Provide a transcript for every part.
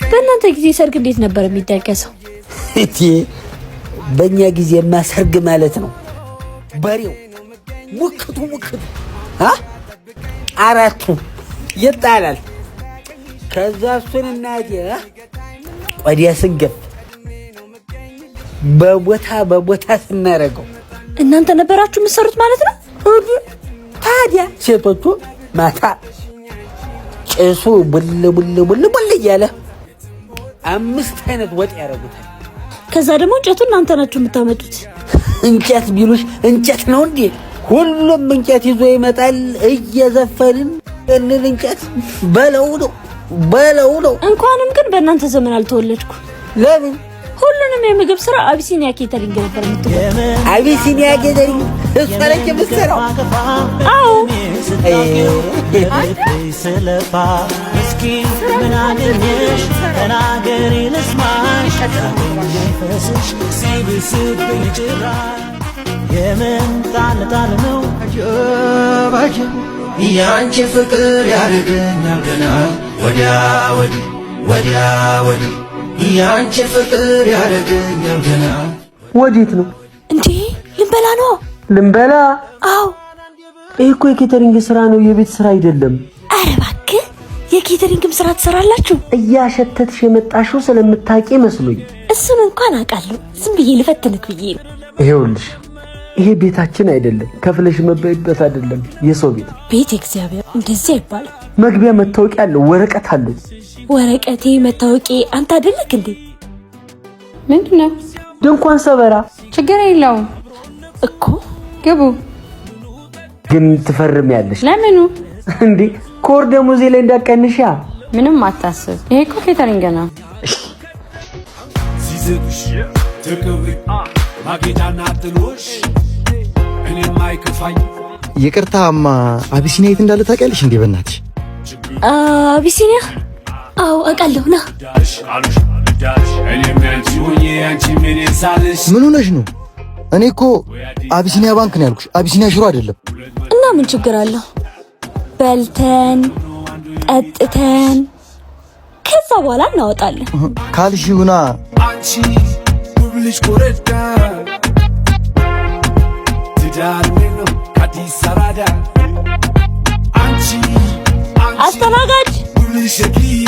በእናንተ ጊዜ ሰርግ እንዴት ነበር የሚደገሰው? እቴ፣ በእኛ ጊዜማ ሰርግ ማለት ነው በሬው ሙክቱ ሙክቱ አራቱ ይጣላል። ከዛ እሱን እናቴ ቆዳ ስንገፍ በቦታ በቦታ ስናደርገው። እናንተ ነበራችሁ የምትሰሩት ማለት ነው? ታዲያ ሴቶቹ ማታ ጭሱ ቡል ቡል ቡል ቡል እያለ 5 አይነት ወጥ ያደርጉታል። ከዛ ደግሞ እንጨቱ እናንተ ናችሁ የምታመጡት። እንጨት ቢሉሽ እንጨት ነው እንዴ? ሁሉም እንጨት ይዞ ይመጣል። እየዘፈንን እንን እንጨት በለው ነው በለው ነው። እንኳንም ግን በእናንተ ዘመን አልተወለድኩ። ለምን? ሁሉንም የምግብ ስራ አቢሲኒያ ኬተሪንግ ነበር የምትወጣው። አቢሲኒያ ኬተሪንግ እሷ ነች የምትሰራው? አዎ። ያንቺ ፍቅር ያደርገኛል ገና ወዲያ ወዲህ ወዲያ ወዲህ፣ ያንቺ ፍቅር ያደርገኛል ገና። ወዴት ነው? እንዴ፣ ልንበላ ነው። ልንበላ? አዎ። ይህ እኮ የ catering ስራ ነው፣ የቤት ስራ አይደለም። ኧረ እባክህ፣ የ catering ም ስራ ትሰራላችሁ? እያሸተትሽ የመጣሽው ስለምታውቂ መስሎኝ። እሱን እንኳን አውቃለሁ። ዝም ብዬ ልፈትንክ ብዬ ነው። ይሄውልሽ፣ ይሄ ቤታችን አይደለም፣ ከፍለሽ መበይበት አይደለም፣ የሰው ቤት። ቤት እግዚአብሔር እንደዚህ አይባልም። መግቢያ መታወቂያ አለው፣ ወረቀት አለው። ወረቀቴ መታወቂያ አንተ አይደለክ እንዴ? ምንድን ነው? ድንኳን ሰበራ። ችግር የለውም እኮ። ግቡ። ግን ትፈርሚያለሽ። ለምኑ? እንዴ፣ ከወር ደሞዜ ላይ እንዳቀንሻ። ምንም አታስብ። ይሄ እኮ catering ነው። ሲስቅሽ ትቅብሪ ማጌጫና ጥሎሽ እኔም አይከፋኝ። ይቅርታማ፣ አቢሲኒያ የት እንዳለ ታውቂያለሽ እንዴ? በእናትሽ። አቢሲኒያ? አዎ አውቃለሁ። ና። እኔም ያንቺ ሆኜ አንቺ ምን ሳልሽ። ምን ሆነሽ ነው? እኔ እኮ አቢሲኒያ ባንክ ነው ያልኩሽ፣ አቢሲኒያ ሽሮ አይደለም። እና ምን ችግር አለው? በልተን ጠጥተን ከዛ በኋላ እናወጣለን። ካልሽ ይሁና። አንቺ ውብ ልጅ ኮረዳ፣ ትዳር ነው ከአዲስ አራዳ አንቺ አስተናጋጅ። ውብ ልጅ ሸግዬ፣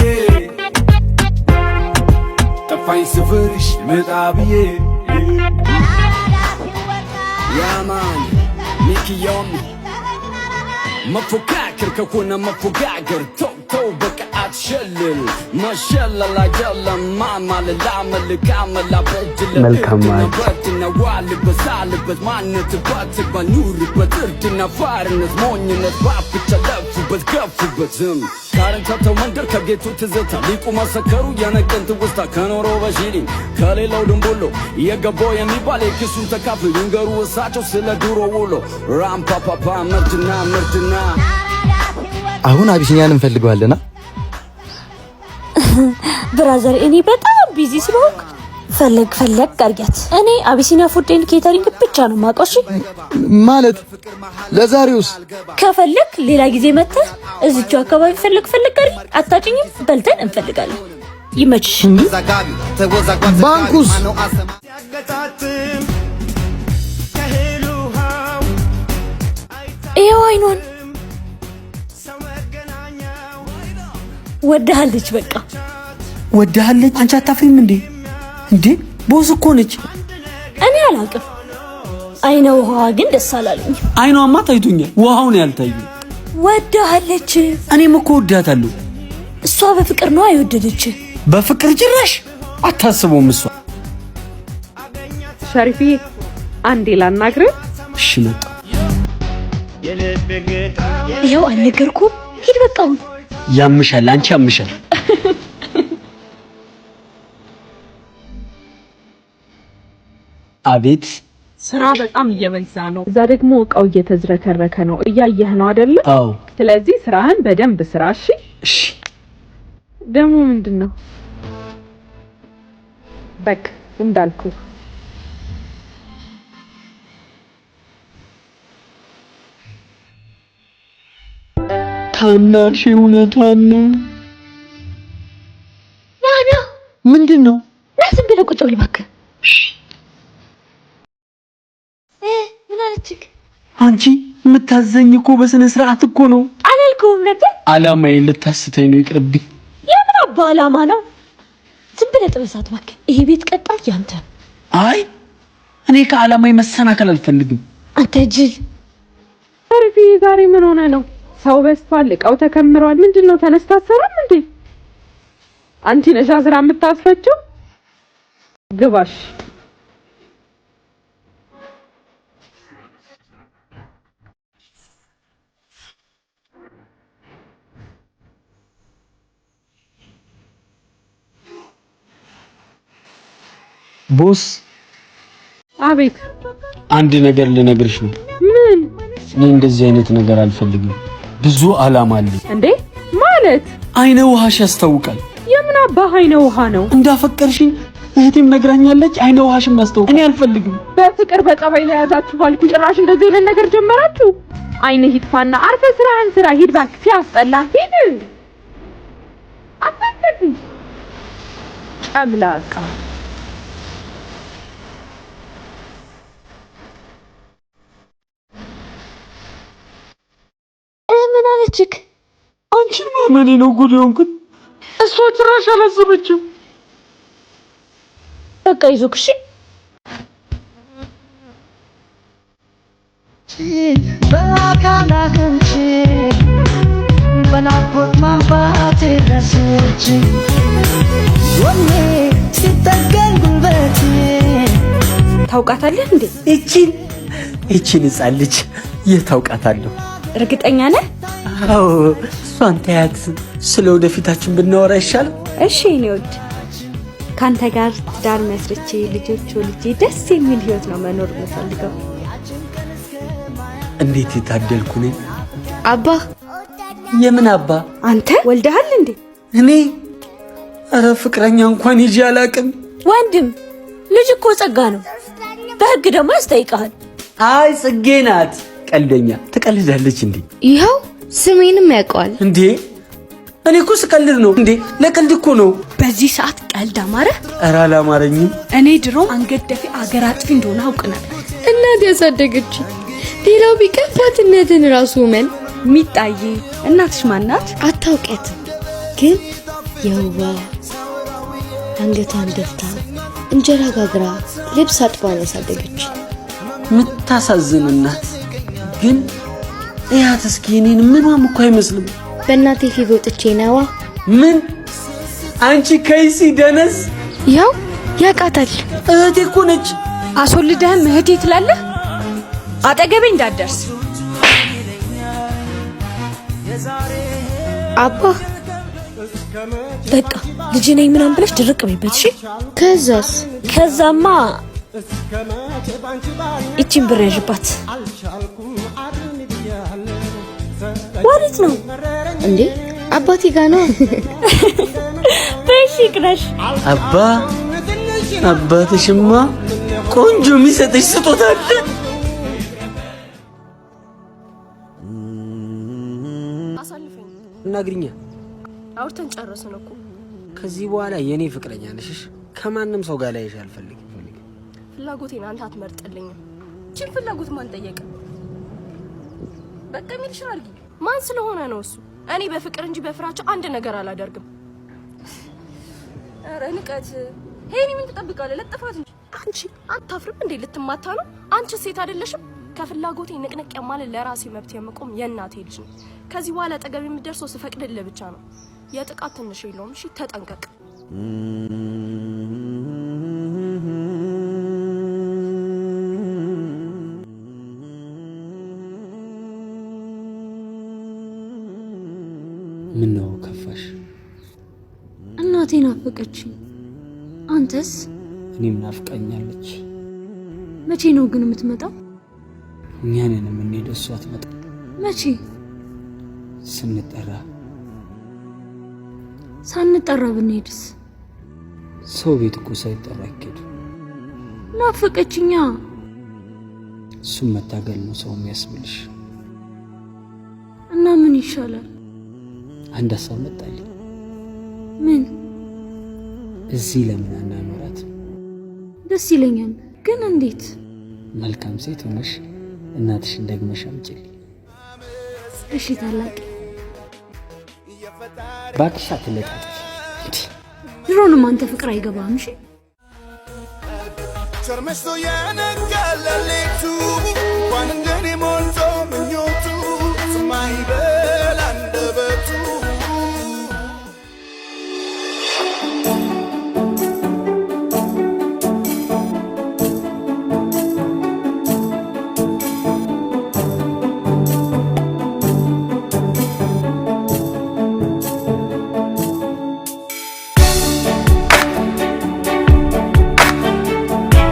ጠፋኝ ስፍርሽ ልመጣ ብዬ። Yeah man, ሚኪዮም መፎካከር ከሆነ መፎጋገር፣ ተው ተው በቃ አትሸልል፣ መሸለል አይደለም ማማለል፣ አመልክ አመላ በእጅ። መልካም በዓል። በትና ዋልበት ሳልበት ማንትበት ኑርበት እርድና ፋርነት ሞኝነት ባፍቻ ለፉበት ገፉበት ዝም ካረንታተው መንደር ከጌቱ ትዝታ ሊቁ መሰከሩ የነቀን ትውስታ ከኖሮ በሺሊን ከሌላው ድንቡሎ የገባው የሚባል የኪሱን ተካፍሎ ይንገሩ እሳቸው ስለ ድሮ ውሎ ራምፓፓፓ ምርትና ምርትና። አሁን አቢሲኒያን እንፈልገዋለና። Brother፣ እኔ በጣም busy ስለሆንኩ ፈለግ ፈለግ አድርጊያት። እኔ አቢሲኒያ Food and Catering ብቻ ነው የማውቀው። እሺ። ማለት ለዛሬውስ? ከፈለግ ሌላ ጊዜ መጥተህ እዚቹ አካባቢ ፈለግ ፈለግ አድርጊ። አታጭኝም፣ በልተን እንፈልጋለን። ይመችሽ። ባንኩስ? ይኸው አይኗን ወድሃለች። በቃ። ወድሃለች? አንቺ አታፍሪም እንዴ? እንዴ፣ boss እኮ ነች። እኔ አላውቅም። አይነ ውሃዋ ግን ደስ አላለኝ። አይኗማ ታይቶኛል፣ ውሃው ነው ያልታየኝ። ወድሃለች። እኔም እኮ ወዳታለሁ። እሷ በፍቅር ነው አይወደደች። በፍቅር ጭራሽ አታስበውም እሷ። ሸሪፍዬ፣ አንዴ ላናግርህ። እሺ፣ መጣ። ይኸው አልነገርኩም። ሂድ በቃ አሁን። ያምሻል፣ አንቺ ያምሻል። አቤት። ስራ በጣም እየበዛ ነው። እዛ ደግሞ እቃው እየተዝረከረከ ነው። እያየህ ነው አይደለ? አዎ። ስለዚህ ስራህን በደንብ ስራ። እሺ? እሺ። ደግሞ ምንድን ነው? በቃ እንዳልኩ። ታናሽ እውነቷን ነው። ና። ምንድን ነው? ና ዝም ብለህ ቁጭ በል እባክህ። ምን አለችክ? አንቺ የምታዘኝ እኮ በስነ ስርዓት እኮ ነው። አላልኩህም ነበር? አላማዬን ልታስተኝ ነው። ይቅርብኝ። የምን አባ አላማ ነው? ዝም ብለህ ጥበሳት እባክህ። ይሄ ቤት ቀጣይ ያንተ ነው። አይ እኔ ከአላማዬ መሰናከል አልፈልግም። አንተ ጅል። አሪፊ ዛሬ ምን ሆነ ነው? ሰው በዝቷል፣ እቃው ተከምሯል። ምንድን ነው ተነስታ አትሰራም እንዴ? አንቺ ነሻ ስራ የምታስፈችው? ግባሽ። ቦስ። አቤት። አንድ ነገር ልነግርሽ ነው። ምን? እኔ እንደዚህ አይነት ነገር አልፈልግም። ብዙ አላማ አለኝ። እንዴ ማለት? አይነ ውሃሽ ያስታውቃል። የምን አባህ አይነ ውሃ ነው? እንዳፈቀርሽኝ እህቴም ነግራኛለች። አይነ ውሃሽም ያስታውቃል። እኔ አልፈልግም። በፍቅር በጸባይ ላይ ያዛችሁ ባልኩ ጭራሽ እንደዚህ አይነት ነገር ጀመራችሁ። አይንህ ይጥፋና አርፈህ ስራህን ስራ። ሂድ እባክህ፣ ሲያስጠላ ሂድ። አታፍቅም ጨምላቃ። ምን አለችክ? አንቺን ማመኔ ነው ጉድ የሆንኩት። እሷ ጭራሽ አላሰበችም። በቃ ይዞክ። እሺ በአካል አግኝቼ በናፍቆት ማንባት ረስቼ ወኔ ሲጠገን ጉልበቴ። ታውቃታለህ እንዴ? እቺን እቺን ሕፃን ልጅ የት ታውቃታለሁ? እርግጠኛ ነህ? አዎ፣ እሷን ተያት። ስለ ወደፊታችን ብናወራ ይሻላል። እሺ የኔ ውድ፣ ካንተ ጋር ትዳር መስርቼ ልጆች ወልጄ ደስ የሚል ህይወት ነው መኖር የምፈልገው። እንዴት የታደልኩ ነኝ። አባ። የምን አባ? አንተ ወልደሃል እንዴ? እኔ? ኧረ ፍቅረኛ እንኳን ይዤ አላቅም። ወንድም ልጅ እኮ ጸጋ ነው፣ በህግ ደግሞ ያስጠይቀሃል። አይ ጽጌ ናት ቀልደኛ። ትቀልዳለች እንዴ? ይኸው ስሜንም ያውቀዋል። እንዴ እኔ እኮ ስቀልድ ነው እንዴ? ለቀልድ እኮ ነው። በዚህ ሰዓት ቀልድ አማረ? ኧረ አላማረኝም። እኔ ድሮ አንገት ደፊ አገር አጥፊ እንደሆነ አውቅ ነበር። እናት ያሳደገች ሌላው ቢቀር ባትነትን ራሱ መን ሚጣዬ እናትሽ ማናት? አታውቂያትም፣ ግን የዋ አንገቷን ደፍታ እንጀራ ጋግራ ልብስ አጥባ ነው ያሳደገች። ምታሳዝን እናት ግን እያት እስኪ እኔን ምኗም እኮ አይመስልም። በእናቴ ፊት ወጥቼ ነዋ። ምን አንቺ ከይሲ ደነስ! ያው ያውቃታል። እህቴ እኮ ነች። አስወልደህም እህቴ ትላለህ? አጠገቤ እንዳትደርስ። አባ በቃ ልጅ ነኝ ምናምን ብለሽ ድርቅ በይበት። እሺ። ከዛስ? ከዛማ ይቺን ብር ያዥባት። ወዴት ነው እንዴ? አባቴ ጋ ነው። በሽ ይቅረሽ። አባ አባትሽማ ቆንጆ የሚሰጥሽ ስጦታ አለ። አሳልፈኝ። እናግሪኛ። አውርተን ጨረስን እኮ። ከዚህ በኋላ የኔ ፍቅረኛ ነሽ። እሺ? ከማንም ሰው ጋር ላይሽ አልፈልግም። ፍላጎቴን አንተ አትመርጥልኝም። ችን ፍላጎት ማን ጠየቀ? በቃ የሚልሽን አድርጊ። ማን ስለሆነ ነው እሱ? እኔ በፍቅር እንጂ በፍራቻ አንድ ነገር አላደርግም። ኧረ ንቀት! ሄኒ ምን ትጠብቃለህ? ለጥፋት እንጂ። አንቺ አታፍርም እንዴ? ልትማታ ነው? አንቺ ሴት አይደለሽም? ከፍላጎቴ ንቅንቅ የማለት ለራሴ መብት የምቆም የእናቴ ልጅ ነው። ከዚህ በኋላ አጠገብ የምደርሰው ስፈቅድልህ ብቻ ነው። የጥቃት ትንሽ የለውም። እሺ ተጠንቀቅ። ምን ነው ከፋሽ? እናቴ ናፈቀችኝ። አንተስ? እኔም ናፍቃኛለች። መቼ ነው ግን የምትመጣው? እኛ ነን የምንሄደው፣ እሷ አትመጣም። መቼ? ስንጠራ። ሳንጠራ ብንሄድስ? ሰው ቤት እኮ ሳይጠራ አይኬድም። ናፈቀችኛ። እሱም መታገል ነው ሰው የሚያስብልሽ። እና ምን ይሻላል? አንድ ሀሳብ መጣልኝ። ምን? እዚህ ለምን አናኖራት? ደስ ይለኛል፣ ግን እንዴት? መልካም ሴት ሆነሽ እናትሽን ደግመሽ አምጪልኝ። እሺ ታላቅ። እባክሽ አትለጣጠፊ። ድሮንም አንተ ፍቅር አይገባም። እሺ። ቸር መሽቶ የነጋ ሌሊቱ እንኳን እንደኔ